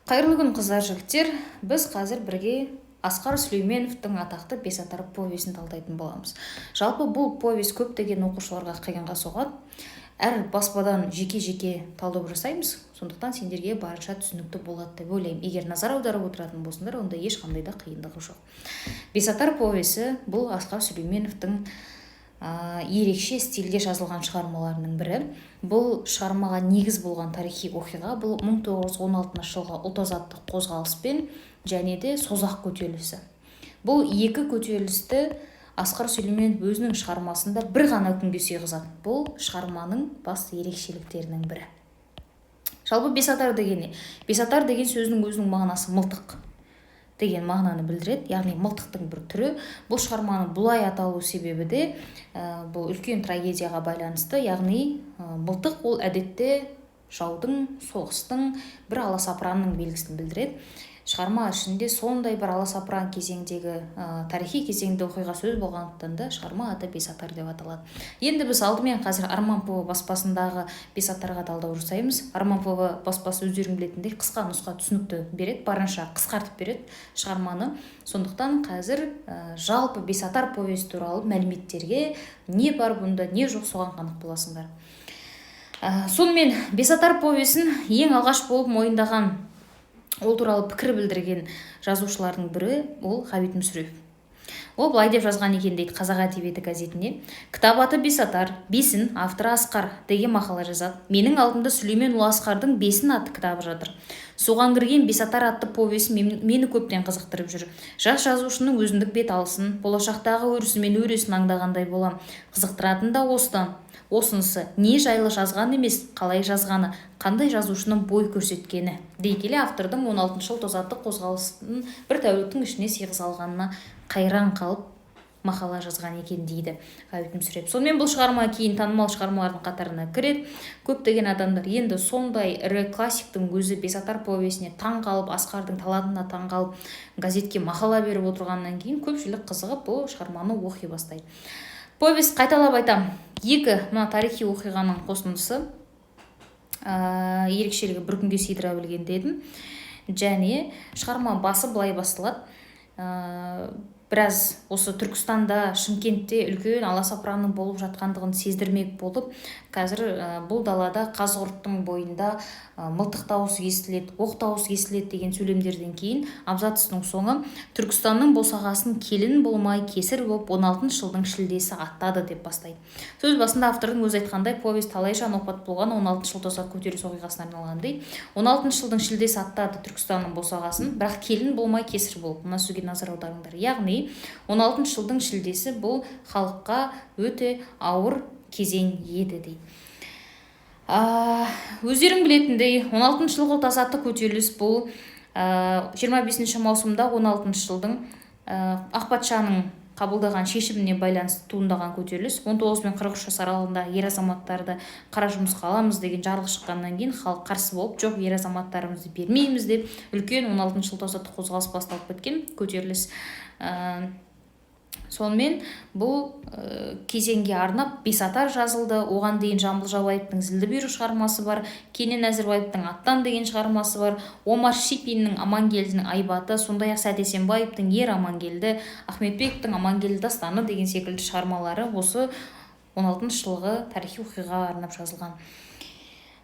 Қайырлы күн, қыздар, жігіттер! Біз қазір бірге Асқар Сүлейменовтің атақты «Бесатар» повесін талдайтын боламыз. Жалпы, бұл повесть көптеген оқушыларға қиынға соғады. Әр баспадан жеке-жеке талдау жасаймыз, сондықтан сендерге барынша түсінікті болады деп ойлаймын. Егер назар аударып отыратын болсаңдар, онда ешқандай да қиындығы жоқ. «Бесатар» повесі — бұл Асқар Сүлейменовтің ерекше стильде жазылған шығармаларының бірі. Бұл шығармаға негіз болған тарихи оқиға — бұл 1916 жылғы ұлт азаттық қозғалыс пен және де Созақ көтерілісі. Бұл екі көтерілісті Асқар Сүлейменов өзінің шығармасында бір ғана күнге сыйғызады. Бұл шығарманың басты ерекшеліктерінің бірі. Жалпы, бесатар деген не? Бесатар деген сөздің өзінің мағынасы мылтық деген мағынаны білдіреді, яғни мылтықтың бір түрі. Бұл шығарманың бұлай аталу себебі де бұл үлкен трагедияға байланысты, яғни мылтық ол әдетте жаудың, соғыстың, бір аласапыранның белгісін білдіреді. Шығарма ішінде сондай бір аласапыран кезеңдегі, тарихи кезеңде оқиға сөз болғандықтан да, шығарма аты «Бесатар» деп аталады. Енді біз алдымен қазір Арман ПВ баспасындағы «Бесатарға» талдау жасаймыз. Арман ПВ баспасы, өздерің білетіндей, қысқа нұсқа, түсінікті береді, барынша қысқартып береді шығарманы. Сондықтан қазір жалпы «Бесатар» повесі туралы мәліметтерге, не бар бұнда, не жоқ, соған қанық боласыңдар. Сонымен, «Бесатар» повесін ең алғаш болып мойындаған, ол туралы пікір білдірген жазушылардың бірі ол Ғабит Мүсірепов. Ол былай деп жазған екен дейді «Қазақ әдебиеті» газетіне: «Кітап аты «Бесатар», бесін, авторы Асқар» деген мақала жазады. «Менің алдымда Сүлейменұлы Асқардың «Бесін» атты кітабы жатыр. Соған кірген «Бесатар» атты повесі мені көптен қызықтырып жүр. Жас жазушының өзіндік бет алысын, болашақтағы өрісі мен өресін аңдағандай болам. Қызықтыратын да осыдан осынысы: не жайлы жазған емес, қалай жазғаны, қандай жазушының бой көрсеткені», — дей келе, автордың 16 жыл азаттық қозғалысын бір тәуліктің ішіне сыйғыза алғанына қайран қалып мақала жазған екен дейді Ғабит Мүсірепов. Сонымен, бұл шығарма кейін танымал шығармалардың қатарына кіреді. Көптеген адамдар енді сондай ірі классиктің өзі «Бесатар» повесіне таң қалып, Асқардың талантына таң қалып, газетке мақала беріп отырғаннан кейін, көпшілік қызығып, бұл шығарманы оқи бастайды. Повесть, қайталап айтамын, екі мына тарихи оқиғаның қосындысы. Ерекшелігі — бір күнге сыйдыра білген дедім. Және шығарма басы былай басталады: біраз осы Түркістанда, Шымкентте үлкен аласапыранның болып жатқандығын сездірмек болып, қазір бұл далада Қазығұрттың бойында мылтық дауысы естіледі, оқ дауысы естіледі деген сөйлемдерден кейін абзацтың соңы «Түркістанның босағасын келін болмай, кесір боп 16 жылдың шілдесі аттады» деп бастайды. Сөз басында автордың өзі айтқандай, повесть талай жан опат болған 16 жыл тосақ көтеріліс оқиғасына арналған дейді. 16 жылдың шілдесі аттады Түркістанның босағасын, бірақ келін болмай, кесір болып. Мына сөзге назар аударыңдар, яғни 16 жылдың шілдесі — бұл халыққа өте ауыр кезең еді дейді. Өздерің білетіндей, 16 жылғы ұлт азаттық көтеріліс — бұл 25 маусымда 16 жылдың ақ патшаның қабылдаған шешіміне байланысты туындаған көтеріліс. 19 бен 43 жас аралығындағы ер азаматтарды қара жұмысқа аламыз деген жарлық шыққаннан кейін, халық қарсы болып, жоқ, ер азаматтарымызды бермейміз деп, үлкен 16 жыл азаттық қозғалыс басталып кеткен, көтеріліс. Сонымен, бұл кезеңге арнап «Бесатар» жазылды. Оған дейін Жамбыл Жабаевтың «Зілді бұйрық» шығармасы бар, Кенен Әзірбаевтың «Аттан» деген шығармасы бар, Омар Шипиннің «Амангелдінің айбаты», сондай ақ Сәт Есенбаевтың «Ер Амангелді», Ахметбековтің «Амангелді дастаны» деген секілді шығармалары осы 16 жылғы тарихи оқиғаға арнап жазылған.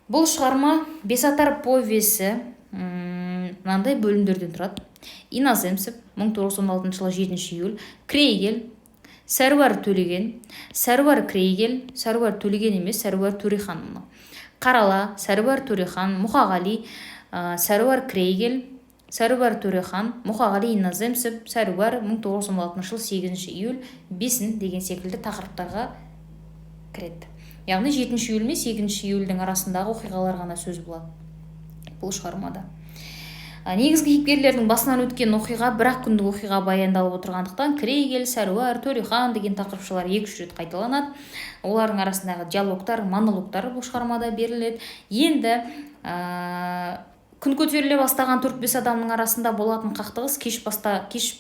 Бұл шығарма, «Бесатар» повесі, мынандай бөлімдерден тұрады: Иноземцев, 1916 жылы 7 июль, Крейгел, Сәруар Төлеген, Сәруар Крейгел, Сәруар Төлеген емес, Сәруар Төрехан мынау, Қарала, Сәруар Төрехан, Мұқағали, Сәруар Крейгел, Сәруар Төрехан, Мұқағали, Иноземцев, Сәруар, 1916 жыл 8 июль, бесін деген секілді тақырыптарға кіреді. Яғни 7 июль мен 8 июльдің арасындағы оқиғалар ғана сөз болады бұл шығармада. Негізгі кейіпкерлердің басынан өткен оқиға бір ақ күндік оқиға баяндалып отырғандықтан, Крейгел, Сәруар, Төрехан деген тақырыпшалар екі үш рет қайталанады. Олардың арасындағы диалогтар, монологтар бұл шығармада беріледі. Енді күн көтеріле бастаған төрт бес адамның арасында болатын қақтығыс кеш баста кеш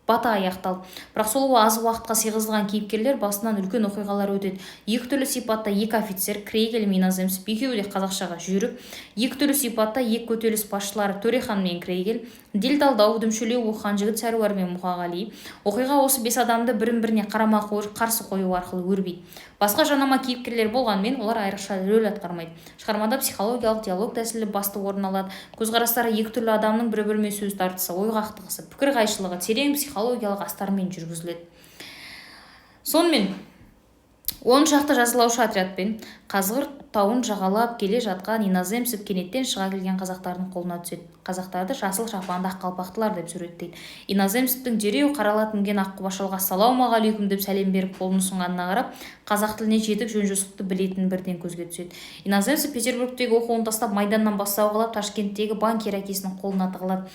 бата аяқталды. Бірақ сол аз уақытқа сыйғызылған кейіпкерлер басынан үлкен оқиғалар өтеді. Екі түрлі сипатта екі офицер, Крейгель мен Иноземцев, екеуі де қазақшаға жүйрік. Екі түрлі сипатта екі көтеріліс басшылары Төрехан мен Крейгель. Делдалдау, дүмшелеу оқыған жігіт Сәруар мен Мұқағали. Оқиға осы бес адамды бірін-біріне қарама-қарсы қою арқылы өрбиді. Басқа жанама кейіпкерлер болғанымен, олар айрықша рөл атқармайды. Шығармада психологиялық диалог тәсілі басты орын алады. Көзқарастары екі түрлі адамның бір-бірімен сөз тартысы, ой қақтығысы, пікір қайшылығы терең психологиялық астармен жүргізіледі. Сонымен, 10 шақты жазалаушы отрядпен Қазғұрт тауын жағалап келе жатқан Иноземцев кенеттен шыға келген қазақтардың қолына түседі. Қазақтарды жасыл шапанды ақ қалпақтылар деп суреттейді. Иноземцевтің дереу қаралы ат мінген аққұба шалға ассалаумағалейкум деп сәлем беріп қолын ұсынғанына қарап, қазақ тіліне жетік жөн-жосықты білетіні бірден көзге түседі. Иноземцев Петербургтегі оқуын тастап, майданнан бас сауғалап, Ташкенттегі банкир әкесінің қолына тығылады.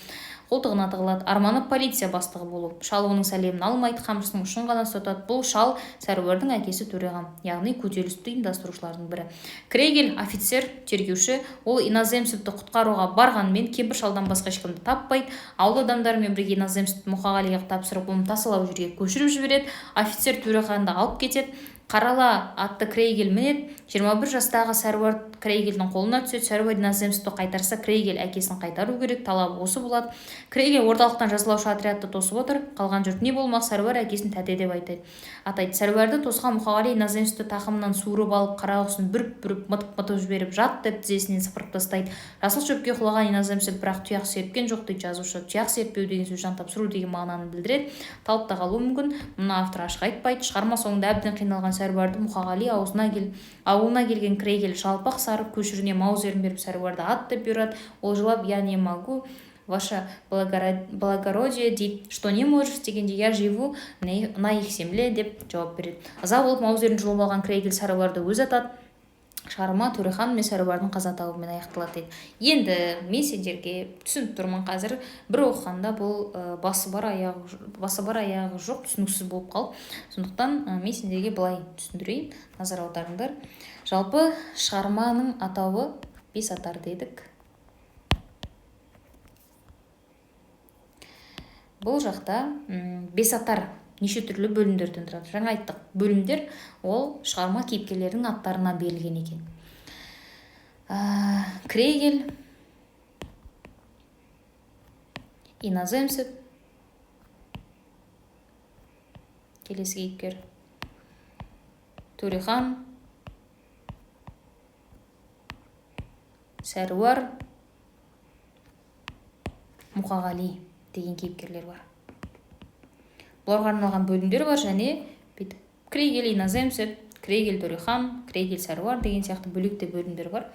Қолтығына тығылады. Арманы полиция бастығы болу. Шал оның сәлемін алмайды, қамшысының ұшын ғана ұстатады. Бұл шал Сәруардың әкесі Төрехан, яғни көтерілісті ұйымдастырушылардың бірі. Крейгель офицер, тергеуші, ол Иноземцевті құтқаруға барғанымен кемпір шалдан басқа ешкімді таппайды. Ауыл адамдарымен бірге Иноземцевті Мұқағалиға тапсырып, оны тасалау жерге көшіріп жібереді. Офицер Төреханды алып кетеді. Қарала атты Крейгель мінеді. 21 жастағы Сәруар Крейгельдің қолына түседі. Сәруар Иноземцевті қайтарса, Крейгель әкесін қайтару керек, талабы осы болады. Крейгель орталықтан жазалаушы отрядты тосып отыр. Қалған жұрт не болмақ, Сәруар әкесін тәте деп атайды. Сәруарды тосқан Мұқағали Иноземцевті тақымынан суырып алып, қарақұсын бүріп-бүріп, мытып-мытып жіберіп, жат деп тізесінен сыпырып тастайды. Жасыл шөпке құлаған Иноземцев бірақ тұяқ серіпкен жоқ дейді жазушы. Тұяқ серіппеу деген сөз жан тапсыру деген мағынаны білдіреді. Талып та қалуы мүмкін. Мұны автор ашық айтпайды. Шығарма соңында әбден қиналған Сәруарды Мұқағали ауылына келген Крейгель жалпақ сары көшіріне маузерін беріп, Сәруарды ат деп бұйырады. Ол жылап, я не могу, ваше благородие дейді. Что не можешь дегенде, я живу на их земле деп жауап береді. Ыза болып маузерін жұлып алған Крейгель Сәруарды өзі атады. Шығарма Төрехан мен Сәруардың қаза табуымен аяқталады дейді. Енді мен сендерге түсініп тұрмын, қазір бір оқығанда бұл басы бар аяғы жоқ, түсініксіз болып қалды. Сондықтан мен сендерге былай түсіндірейін, назар аударыңдар. Жалпы шығарманың атауы бес атар дедік. Бұл жақта бес атар неше түрлі бөлімдерден тұрады. Жаңа айттық, бөлімдер ол шығарма кейіпкерлерінің аттарына берілген екен. Крейгель, Иноземцев, келесі кейіпкер, Төрехан, Сәруар, Мұқағали деген кейіпкерлер бар. Бұларға арналған бөлімдер бар және бүйтіп Крейгель, Иноземцев, Крейгель, Төрехан, Крейгель, Сәруар деген сияқты бөлек те бөлімдер бар.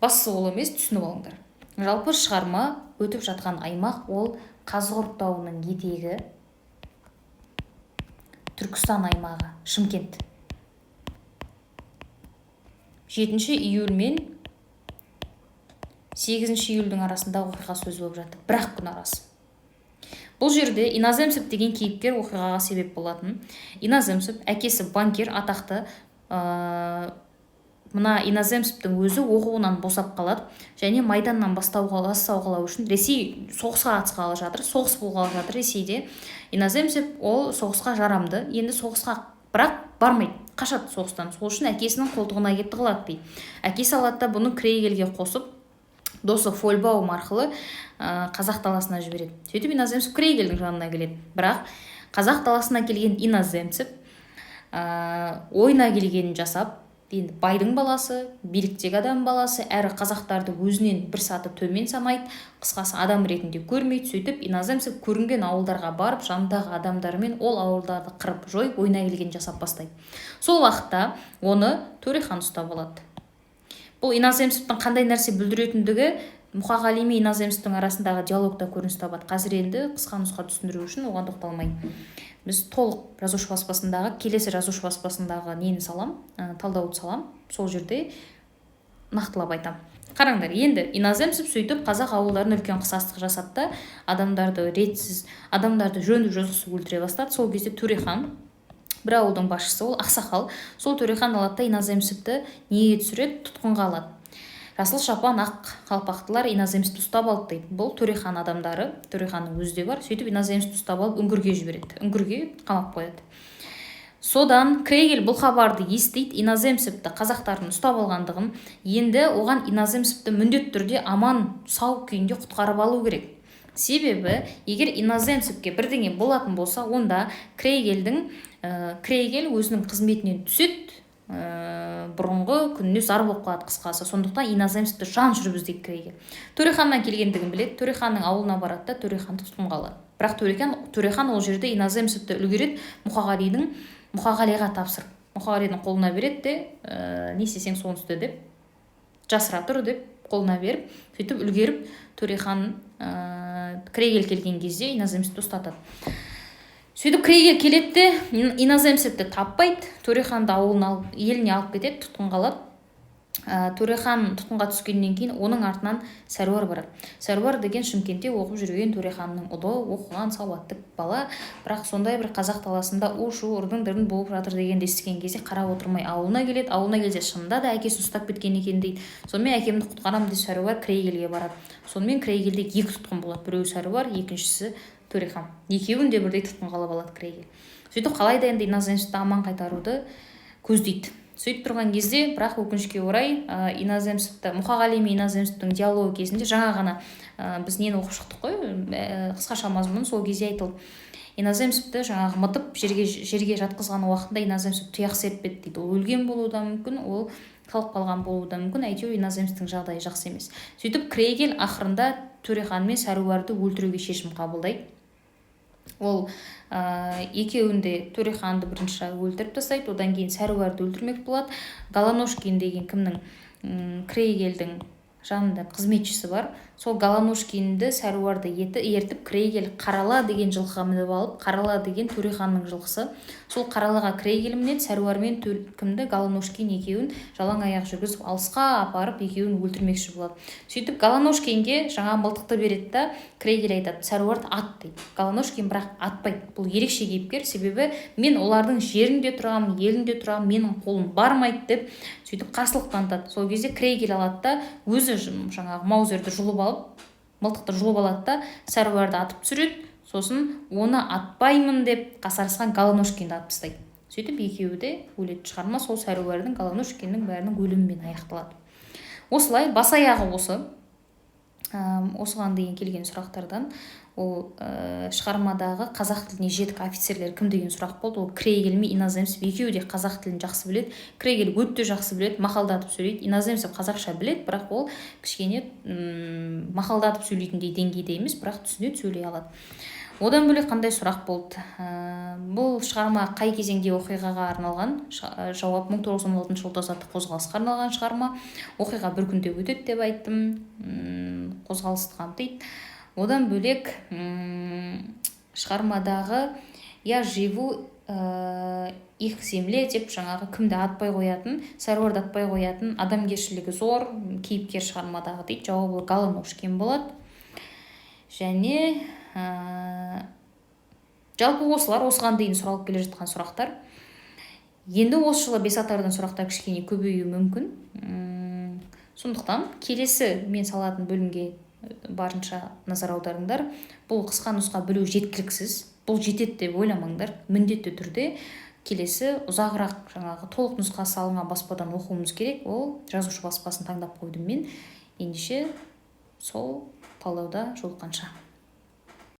Бастысы ол емес, түсініп алыңдар. Жалпы шығарма өтіп жатқан аймақ ол Қазығұрт тауының етегі, Түркістан аймағы, Шымкент. 7 июль мен 8 июльдің арасында оқиға сөз болып жатты. Бір-ақ күн арасы. Бұл жерде Иноземцев деген кейіпкер оқиғаға себеп болатын. Иноземцев әкесі банкир атақты, мына Иноземцевтің өзі оқуынан босап қалады және майданнан бас сауғалау үшін Ресей соғысқа қатысқалы жатыр, соғыс болғалы жатыр Ресейде. Иноземцев ол соғысқа жарамды, енді соғысқа бірақ бармайды, қашады соғыстан. Сол үшін әкесінің қолтығына келіп тығылады дейді. Әкесі алады да бұны Крейгельге қосып, досы Фольбаум арқылы қазақ даласына жібереді. Сөйтіп Иноземцев Крейгельдің жанына келеді. Бірақ қазақ даласына келген Иноземцев ойына келгенін жасап, енді байдың баласы, биліктегі адам баласы, әрі қазақтарды өзінен бір саты төмен санайды, қысқасы адам ретінде көрмейді. Сөйтіп Иноземцев көрінген ауылдарға барып, жанындағы адамдарымен ол ауылдарды қырып жойып, ойына келгенін жасап бастайды. Сол уақытта оны Төрехан ұстап алады. Бұл Иноземцевтің қандай нәрсе бүлдіретіндігі Мұқағали мен Иноземцевтің арасындағы диалогта көрініс табады. Қазір енді қысқа нұсқа түсіндіру үшін оған тоқталмайын. Біз толық жазушы баспасындағы, келесі жазушы баспасындағы нені салам, талдауды салам, сол жерде нақтылап айтам. Қараңдар, енді Иноземцев сөйтіп қазақ ауылдарын үлкен қысастық жасады да, адамдарды ретсіз, адамдарды жөнді жазықсыз өлтіре бастады. Сол кезде Төрехан, бір ауылдың басшысы, ол ақсақал, сол Төрехан алады да Иноземцевті неге түсіреді, тұтқынға алады. Жасыл шапан, ақ қалпақтылар Иноземцевті ұстап алды дейді. Бұл Төрехан адамдары, Төреханның өзі де бар. Сөйтіп Иноземцевті ұстап алып, үңгірге жібереді, үңгірге қамап қояды. Содан Крейгель бұл хабарды естиді, Иноземцевті қазақтардың ұстап алғандығын. Енді оған Иноземцевті міндетті түрде аман сау күйінде құтқарып алу керек. Себебі егер Иноземцевке бірдеңе болатын болса, онда Крейгель өзінің қызметінен түседі, бұрынғы күніне зар болып қалады, қысқасы. Сондықтан Иноземцевті жан жүріп іздейді Крейгель. Төреханнан келгендігін біледі, Төреханның ауылына барады да, Төреханды тұтқынға алады. Бірақ Төрехан ол жерде Иноземцевті үлгереді Мұқағалиға тапсырып, Мұқағалидың қолына береді де, не істесең соны істе деп, жасыра тұр деп қолына беріп, сөйтіп үлгеріп Төрехан, Крейгель келген кезде Иноземцевті ұстатады. Сөйтіп Крейгель келеді де, Иноземцевті таппайды. Төреханды ауылына алып, еліне алып кетеді, тұтқынға алады. Төрехан тұтқынға түскеннен кейін оның артынан Сәруар барады. Сәруар деген Шымкентте оқып жүрген Төреханның ұлы, оқыған, сауатты бала. Бірақ сондай бір қазақ даласында у шу ырдың дырдың болып жатыр дегенді естіген кезде қарап отырмай ауылына келеді. Ауылына келсе, шынында да әкесін ұстап кеткен екен дейді. Сонымен әкемді құтқарамын деп Сәруар Крейгельге барады. Сонымен Крейгельде екі тұтқын болады: біреуі Сәруар, екіншісі Төрехан. Екеуін де бірдей тұтқынға алып алады Крейгель. Сөйтіп қалай да енді Иноземцевті аман қайтаруды көздейді. Сөйтіп тұрған кезде, бірақ өкінішке орай, Иноземцевті, Мұқағали мен Иноземцевтің диалогы кезінде жаңа ғана біз нені оқып шықтық қой, қысқаша мазмұн сол кезде айтылды. Иноземцевті жаңағы мытып жерге жатқызған уақытында Иноземцев тұяқ серппеді дейді. Ол өлген болуы да мүмкін, ол қалып қалған болуы да мүмкін, әйтеуір Иноземцевтің жағдайы жақсы емес. Сөйтіп Крейгель ақырында Төрехан мен Сәруарды өлтіруге шешім қабылдайды. Ол екеуін де, Төреханды бірінші өлтіріп тастайды, одан кейін Сәруарды өлтірмек болады. Голоножкин деген кімнің, Крейгельдің жанында қызметшісі бар, сол Голоножкинді, Сәруарды ертіп, Крейгель Қарала деген жылқыға мініп алып, Қарала деген Төреханның жылқысы, сол Қаралаға Крейгель мінеді. Сәруар мен кімді, Голоножкин екеуін жалаң аяқ жүргізіп, алысқа апарып, екеуін өлтірмекші болады. Сөйтіп Голоножкинге жаңа мылтықты береді да, Крейгель айтады: «Сәруарды ат», – дейді. Голоножкин бірақ атпайды. Бұл ерекше кейіпкер, себебі мен олардың жерінде тұрамын, елінде тұрамын, менің қолым бармайды деп, сөйтіп қарсылық танытады. Сол кезде Крейгель алады да, өзі жаңағы маузерді жұлып алып, мылтықты жұлып алады да, Сәруарды атып түсіреді. Сосын оны атпаймын деп қасарысқан Голоножкинді атып тастайды. Сөйтіп екеуі де өледі. Шығарма сол Сәруардың, Голоножкиннің, бәрінің өлімімен аяқталады. Осылай, бас аяғы осы. Осыған дейін келген сұрақтардан ол шығармадағы қазақ тіліне жетік офицерлер кім деген сұрақ болды. Ол Крейгель мен Иноземцев, екеуі де қазақ тілін жақсы біледі. Крейгель өте жақсы біледі, мақалдатып сөйлейді. Иноземцев қазақша біледі, бірақ ол кішкене мақалдатып сөйлейтіндей деңгейде емес, бірақ түсінеді, сөйлей алады. Одан бөлек қандай сұрақ болды? Бұл шығарма қай кезеңде оқиғаға арналған? Жауап: 1916 жылы азаттық қозғалысқа арналған шығарма. Оқиға бір күнде өтеді деп айттым, қозғалысты қамтиды. Одан бөлек шығармадағы «Я живу их земле» деп жаңағы кімді атпай қоятын, Сәруарды атпай қоятын, адамгершілігі зор кейіпкер шығармадағы дейді. Жауабы Голоножкин болады. Және жалпы осылар осыған дейін сұралып келе жатқан сұрақтар. Енді осы жылы бесатардан сұрақтар кішкене көбеюі мүмкін. Сондықтан келесі мен салатын бөлімге барынша назар аударыңдар. Бұл қысқа нұсқа білу жеткіліксіз, бұл жетеді деп ойламаңдар. Міндетті түрде келесі ұзағырақ, жаңағы толық нұсқа салынған баспадан оқуымыз керек. Ол Жазушы баспасын таңдап қойдым мен. Ендеше сол талдауда жолыққанша.